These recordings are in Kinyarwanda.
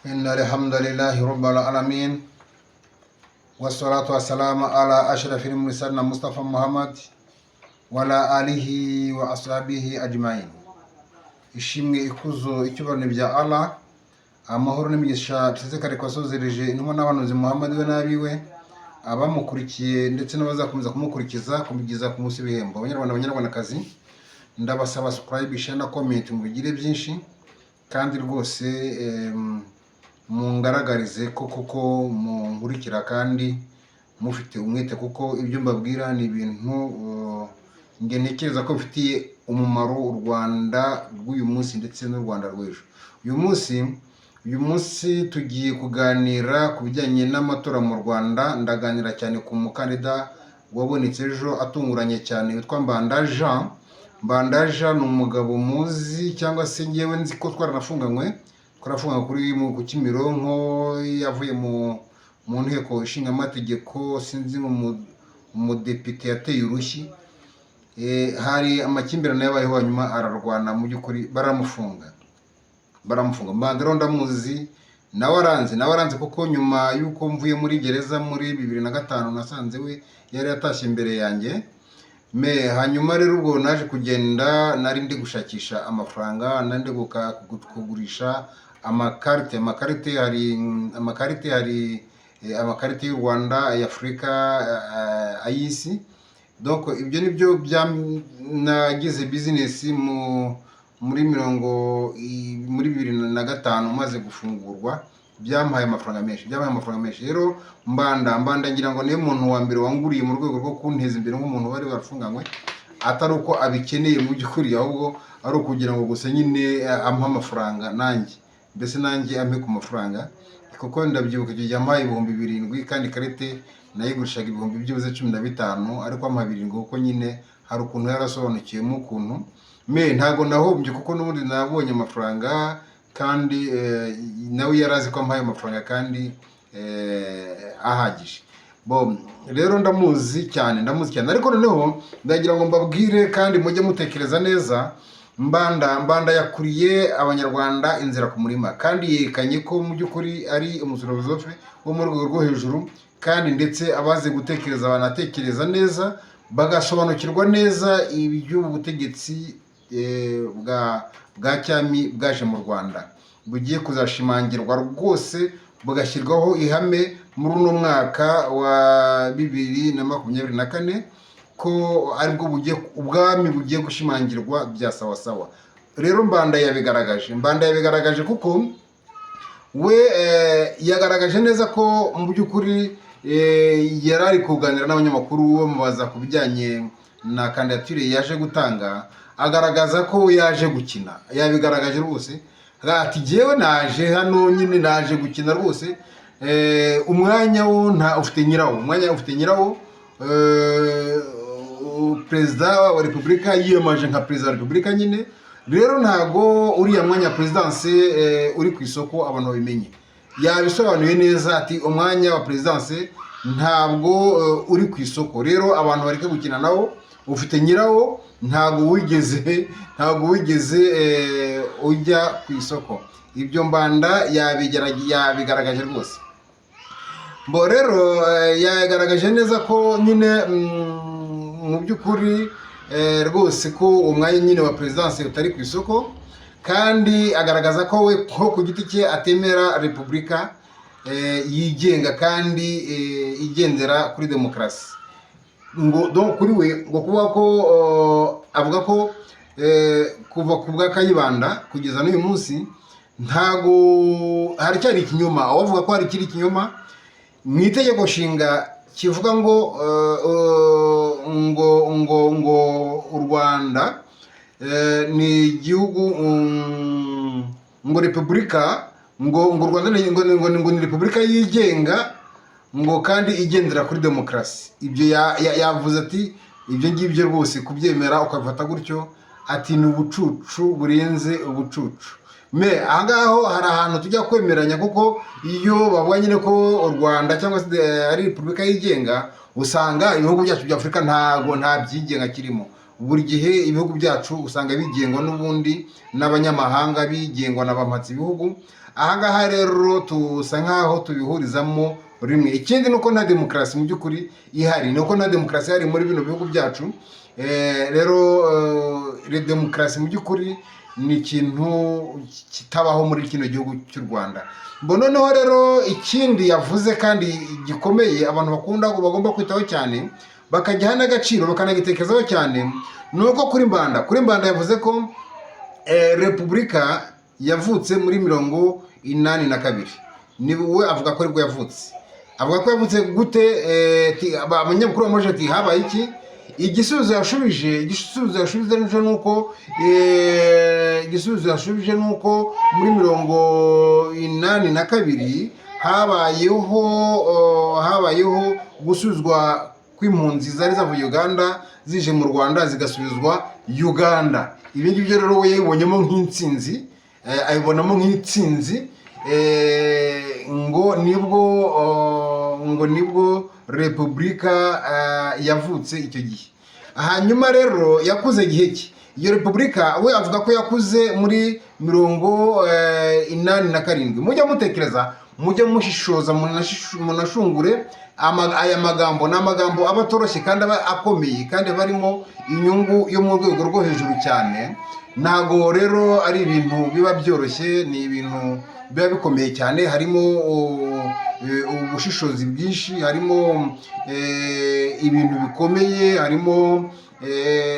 إن الحمد لله رب العالمين والصلاة والسلام على أشرف المرسلين مصطفى محمد وعلى آله وأصحابه أجمعين. Ishimwe, ikuzo, icyubahiro bya Allah, amahoro n'imigisha bisesekare ku wasozereje intumwa n'abahanuzi Muhammad, we n'abiwe, abamukurikiye ndetse n'abazakomeza kumukurikiza kumugeza ku munsi w'ibihembo. Abanyarwanda, abanyarwandakazi, ndabasaba subscribe, share na comment, mubigire byinshi kandi rwose mungaragarize ko koko munkurikira kandi mufite umwete, kuko ibyo mbabwira ni ibintu njye ntekereza ko bifitiye umumaro u Rwanda rw'uyu munsi ndetse n'u Rwanda rw'ejo. Uyu munsi tugiye kuganira ku bijyanye n'amatora mu Rwanda. Ndaganira cyane ku mukandida wabonetse ejo atunguranye cyane witwa Mbanda Jean. Mbanda Jean ni umugabo muzi, cyangwa se ngewe nzi ko twaranafunganywe, twarafunganywe ku Kimironko, yavuye mu Nteko Ishinga Amategeko, sinzi umudepite yateye urushyi. Hari amakimbirane yabayeho, hanyuma ararwana, mu by'ukuri baramufunga. Mbanda rero ndamuzi, nawe aranzi, kuko nyuma y'uko mvuye muri gereza muri 2005 nasanze we yari yatashye imbere yanjye. Me hanyuma rero ubwo naje kugenda, nari ndi gushakisha amafaranga, nari ndi kugurisha amakarite. Amakarite hari amakarite y'u Rwanda, ay'Afurika, ay'isi. Donc ibyo nibyo bya nagize business mu muri mirongo muri 2005 maze gufungurwa, byampaye amafaranga menshi, byampaye amafaranga menshi. Rero Mbanda ngira ngo niwe muntu wa mbere wanguriye mu rwego rwo kunteza imbere nk'umuntu wari warafunganywe, atari uko abikeneye mu by'ukuri, ahubwo ari ukugira ngo gusa nyine ampe amafaranga nanjye, mbese nanjye ampe ku mafaranga, kuko ndabyibuka icyo gihe yampaye 7000 kandi ikarite nayigurishaga ibihumbi byibuze 15, ariko ampa 7000 kuko nyine hari ukuntu yarasobanukiyemo ukuntu. Me ntago nahombye, kuko n'ubundi nabonye amafaranga, kandi nawe yari azi ko ampaye amafaranga kandi ahagije. Bo rero ndamuzi cyane, ndamuzi cyane. Ariko noneho ndagira ngo mbabwire kandi mujye mutekereza neza. Mbanda yakuriye Abanyarwanda inzira ku murima, kandi yerekanye ko mu by'ukuri ari umufilozofe wo mu rwego rwo hejuru, kandi ndetse abazi gutekereza banatekereza neza, bagasobanukirwa neza iby'ubu butegetsi bwa cyami bwaje mu Rwanda, bugiye kuzashimangirwa rwose bugashyirwaho ihame muri uno mwaka wa 2024, ko aribwo bugiye, ubwami bugiye gushimangirwa bya sawasawa. Rero Mbanda yabigaragaje, Mbanda yabigaragaje kuko we yagaragaje neza ko mu by'ukuri yari ari kuganira n'abanyamakuru bamubaza ku bijyanye na kandidatire yaje gutanga, agaragaza ko yaje gukina. Yabigaragaje rwose ati: "Jyewe naje hano nyine, naje gukina rwose. Umwanya wo nta ufite nyirawo, umwanya ufite nyirawo. Perezida wa Repubulika yiyamaje nka perezida wa Repubulika nyine, rero ntago uriya mwanya wa perezidanse uri ku isoko, abantu babimenye." Yabisobanuye neza ati: "Umwanya wa perezidanse ntabwo uri ku isoko, rero abantu bareke gukina nawo, ufite nyirawo, ntabwo wigeze ujya ku isoko." Ibyo Mbanda yabigaragaje rwose. Bo rero yagaragaje neza ko nyine mu by'ukuri rwose ko umwanya nyine wa perezidanse utari ku isoko, kandi agaragaza ko we ko ku giti cye atemera repubulika yigenga kandi igendera kuri demokarasi. Ngo donc kuri we ngo kuvuga ko avuga ko kuva ku bwa Kayibanda kugeza n'uyu munsi ntago haracyari ikinyoma. Aho avuga ko hari ikiri ikinyoma mu itegeko nshinga kivuga ngo ngo u Rwanda ni igihugu, ngo repubulika, ngo u Rwanda ngo ni repubulika yigenga, ngo kandi igendera kuri demokarasi. Ibyo yavuze ati ibyo ngibyo rwose kubyemera ukabifata gutyo, ati ni ubucucu burenze ubucucu. Me ahangaho hari ahantu tujya kwemeranya, kuko iyo bavuga nyine ko u Rwanda cyangwa se ari repubulika yigenga, usanga ibihugu byacu bya Afurika ntago nta byigenga kirimo. Buri gihe ibihugu byacu usanga bigengwa n'ubundi n'abanyamahanga, bigengwa na ba ibihugu. Ahangaha rero tusa nkaho tubihurizamo rimwe. Ikindi ni uko nta demokarasi mu by'ukuri ihari, ni uko nta demokarasi ihari muri bino bihugu byacu. Rero demokarasi mu by'ukuri ni ikintu kitabaho muri kino gihugu cy'u Rwanda. Mbona noneho rero ikindi yavuze kandi gikomeye, abantu bakunda bagomba kwitaho cyane, bakagiha n'agaciro, bakanagitekerezaho cyane, ni uko kuri Mbanda yavuze ko repubulika yavutse muri 82. Ni we avuga ko aribwo yavutse. Avuga ko yavutse gute? Abanyamakuru bamubajije ati: "Habaye iki?" Igisubizo yashubije ni uko muri 82 habayeho gusubizwa kw'impunzi zari zavuye Uganda zije mu Rwanda, zigasubizwa Uganda. Ibi ngibyo rero we yabibonyemo nk'intsinzi, ayibonamo nk'intsinzi, ngo nibwo repubulika yavutse icyo gihe. Hanyuma rero yakuze gihe ki iyo repubulika? We avuga ko yakuze muri 87. Mujya mutekereza, mujye mushishoza, munashungure aya magambo. Ni amagambo aba atoroshye kandi aba akomeye, kandi aba arimo inyungu yo mu rwego rwo hejuru cyane. Ntabwo rero ari ibintu biba byoroshye, ni ibintu biba bikomeye cyane. Harimo ubushishozi bwinshi, harimo ibintu bikomeye, harimo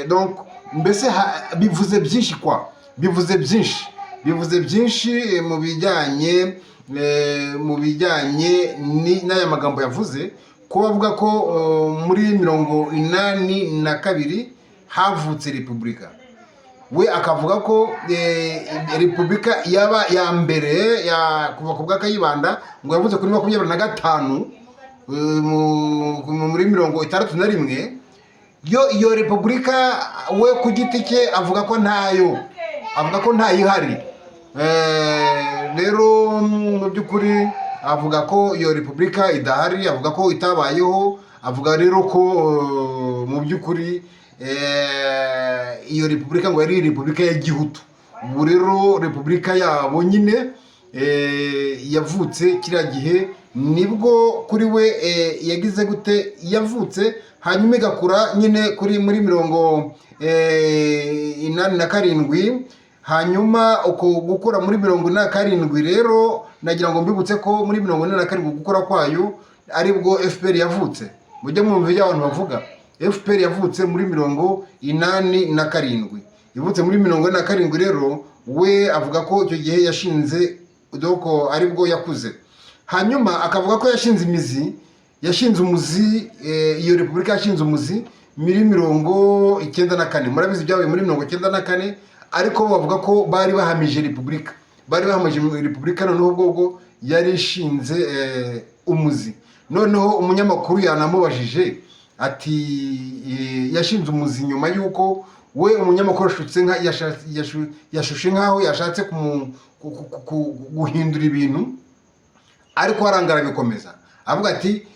donc mbese bivuze byinshi kwa, bivuze byinshi mu bijyanye n'aya magambo yavuze, ko bavuga ko muri 82 havutse repubulika. We akavuga ko repubulika yaba ya mbere ya kuva ku bwa Kayibanda ngo yavutse kuri 25 muri 61. Yo iyo repubulika, we ku giti cye avuga ko ntayo, avuga ko ntayihari. Rero mu by'ukuri avuga ko iyo repubulika idahari, avuga ko itabayeho. Avuga rero ko mu by'ukuri iyo repubulika ngo yari repubulika ya gihutu. Ubu rero repubulika yabo nyine yavutse kiriya gihe, nibwo kuri we yagize gute, yavutse, hanyuma igakura nyine kuri muri 87. Hanyuma uko gukora muri 47 rero, nagira ngo mbibutse ko muri 47 gukora kwayo aribwo FPR yavutse. Mujye mwumva ibyo abantu bavuga. FPR yavutse muri 87. Ivutse muri 47 rero, we avuga ko icyo gihe yashinze, donc aribwo yakuze. Hanyuma akavuga ko yashinze imizi, yashinze umuzi, iyo repubulika yashinze umuzi muri 94. Murabizi byabaye muri 94, ariko bo bavuga ko bari bahamije repubulika, bari bahamije repubulika. Noneho ubwo bwo yari ishinze umuzi. Noneho umunyamakuru yanamubajije ati yashinze umuzi nyuma y'uko we umunyamakuru yashutse nka yashushe nk'aho yashatse guhindura ibintu, ariko aranga arabikomeza, avuga ati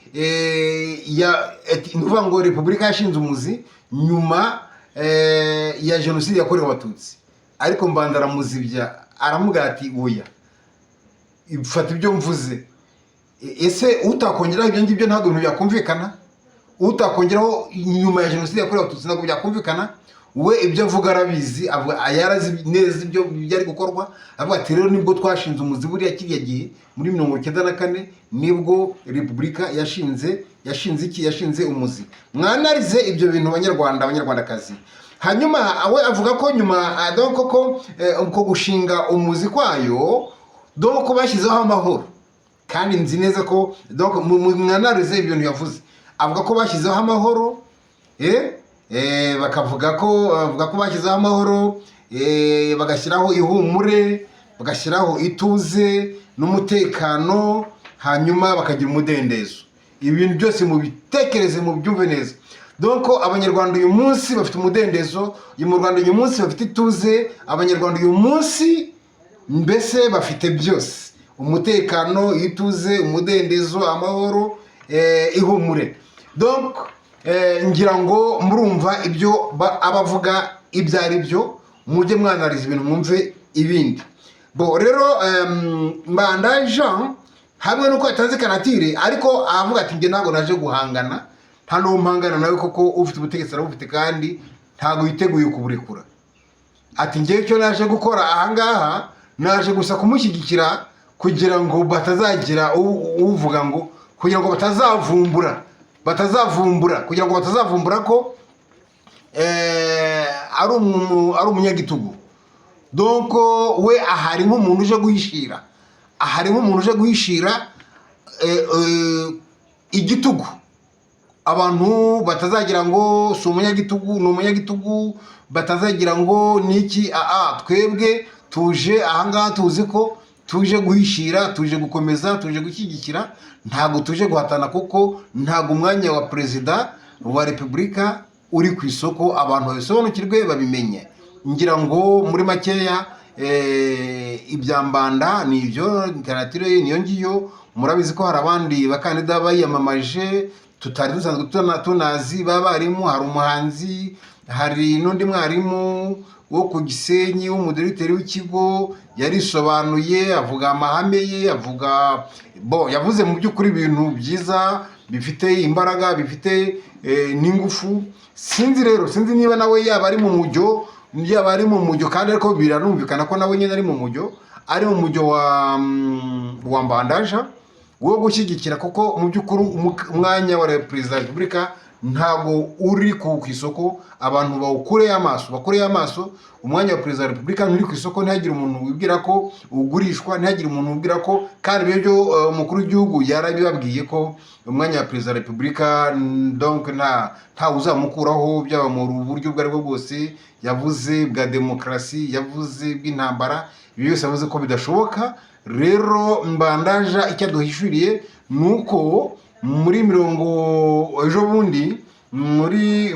ati, ni ukuvuga ngo repubulika yashinze umuzi nyuma ya jenoside yakorewe Abatutsi. Ariko Mbanda aramuzibya, aramubwira ati: "Oya, fata ibyo mvuze." Ese utakongeraho ibyo ngibyo ntabwo ibintu byakumvikana? Utakongeraho nyuma ya jenoside yakorewe Abatutsi ntabwo byakumvikana? We ibyo avuga arabizi, avuga yarazi neza ibyo byari gukorwa. Avuga ati: "Rero nibwo twashinze umuzi buriya kiriya gihe muri 94, nibwo repubulika yashinze iki, yashinze umuzi." Mwanarize ibyo bintu, Banyarwanda, Abanyarwandakazi. Hanyuma we avuga ko nyuma donc ko uko gushinga umuzi kwayo, donc ko bashyizeho amahoro. Kandi nzi neza ko donc mwanarize ibintu yavuze. Avuga ko bashyizeho amahoro, bakavuga ko bashyizeho amahoro, bagashyiraho ihumure, bagashyiraho ituze n'umutekano, hanyuma bakagira umudendezo. Ibintu byose mubitekereze, mubyumve neza. Donc Abanyarwanda uyu munsi bafite umudendezo, uyu mu Rwanda uyu munsi bafite ituze, Abanyarwanda uyu munsi mbese bafite byose: umutekano, ituze, umudendezo, amahoro, ihumure. Donc ngira ngo murumva ibyo aba avuga ibyo ari byo. Mujye mwanariza ibintu, mwumve ibindi. Bo rero Mbanda Jean, hamwe n'uko yatanze kandidatire, ariko avuga ati: "Njye ntabwo naje guhangana, nta n'uwo mpangana nawe, kuko ufite ubutegetsi arabufite kandi ntabwo yiteguye kuburekura." Ati: "Ngewe icyo naje gukora ahangaha, naje gusa kumushyigikira kugira ngo batazagira uvuga ngo, kugira ngo batazavumbura, kugira ngo batazavumbura ko ari umunyagitugu." Donc we ahari nk'umuntu uje guhishira, ahari nk'umuntu uje guhishira igitugu, abantu batazagira ngo si umunyagitugu, ni umunyagitugu, batazagira ngo ni iki. Aa, twebwe tuje ahangaha tuzi ko tuje guhishira, tuje gukomeza, tuje gushyigikira, ntabwo tuje guhatana, kuko ntabwo umwanya wa perezida wa repubulika uri ku isoko. Abantu babisobanukirwe, babimenye. Ngira ngo muri makeya ibya Mbanda ni ibyo, kandidatire ye niyo ngiyo. Murabizi ko hari abandi bakandida bayiyamamaje tutari dusanzwe tunazi b'abarimu, hari umuhanzi, hari n'undi mwarimu wo ku Gisenyi w'umudiregiteri w'ikigo. Yarisobanuye, avuga amahame ye, avuga bo yavuze mu by'ukuri ibintu byiza bifite imbaraga, bifite n'ingufu. Sinzi rero, sinzi niba nawe yaba ari mu mujyo, yaba ari mu mujyo kandi, ariko biranumvikana ko nawe nyine ari mu mujyo, ari mu mujyo wa Mbanda Jean wo gushyigikira, kuko mu by'ukuri umwanya wa perezida wa repubulika ntabwo uri ku isoko. Abantu bawukureyo amaso, bakureyo amaso. Umwanya wa perezida wa repubulika nturi ku isoko. Ntihagire umuntu wibwira ko ugurishwa, ntihagire umuntu wibwira ko, kandi ibyo umukuru w'igihugu yarabibabwiye ko umwanya wa perezida wa repubulika donc ntawe uzamukuraho, byaba mu buryo ubwo aribwo bwose yavuze bwa demokarasi, yavuze bw'intambara, ibi byose yavuze ko bidashoboka. Rero Mbanda Jean icyo aduhishuriye ni uko muri mirongo ejo bundi muri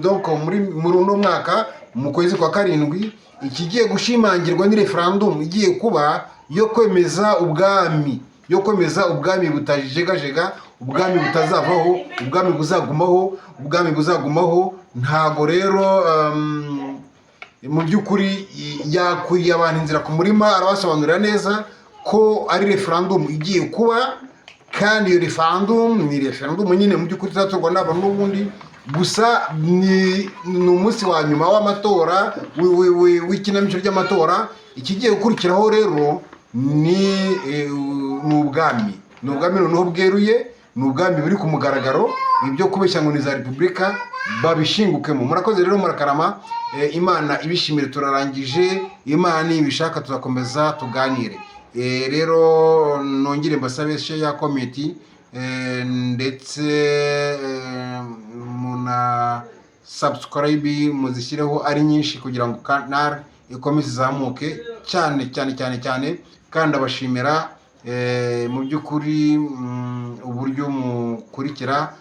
donc muri uno mwaka, mu kwezi kwa karindwi, ikigiye gushimangirwa ni referendum igiye kuba yo kwemeza ubwami, yo kwemeza ubwami butajegajega, ubwami butazavaho, ubwami buzagumaho, ubwami buzagumaho. Ntago rero mu by'ukuri yakuriye abantu inzira ku murima, arabasobanurira neza ko ari referendum igiye kuba, kandi iyo referendum ni referendum nyine mu by'ukuri izatorwa n'abantu n'ubundi. Gusa ni umunsi wa nyuma w'amatora, w'ikinamico ry'amatora. Ikigiye gukurikiraho rero ni ubwami, ni ubwami noneho bweruye, ni ubwami buri ku mugaragaro. Ibyo kubeshya ngo ni za repubulika babishingukemo. Murakoze rero, murakarama. Imana ibishimire. Turarangije. Imana nibishaka tuzakomeza tuganire. Rero nongere mbasabe share, comment, ndetse muna subscribe, muzishyireho ari nyinshi kugira ngo canal ikomeze izamuke cyane cyane cyane cyane. Kandi abashimira mu by'ukuri uburyo mukurikira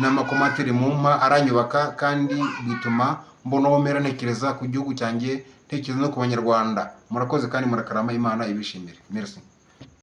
n'amacommentaires mumpa aranyubaka, kandi bituma mbona aho mpera ntekereza ku gihugu cyanjye, ntekereza no ku Banyarwanda. Murakoze kandi murakarama. Imana ibishimire. Merci.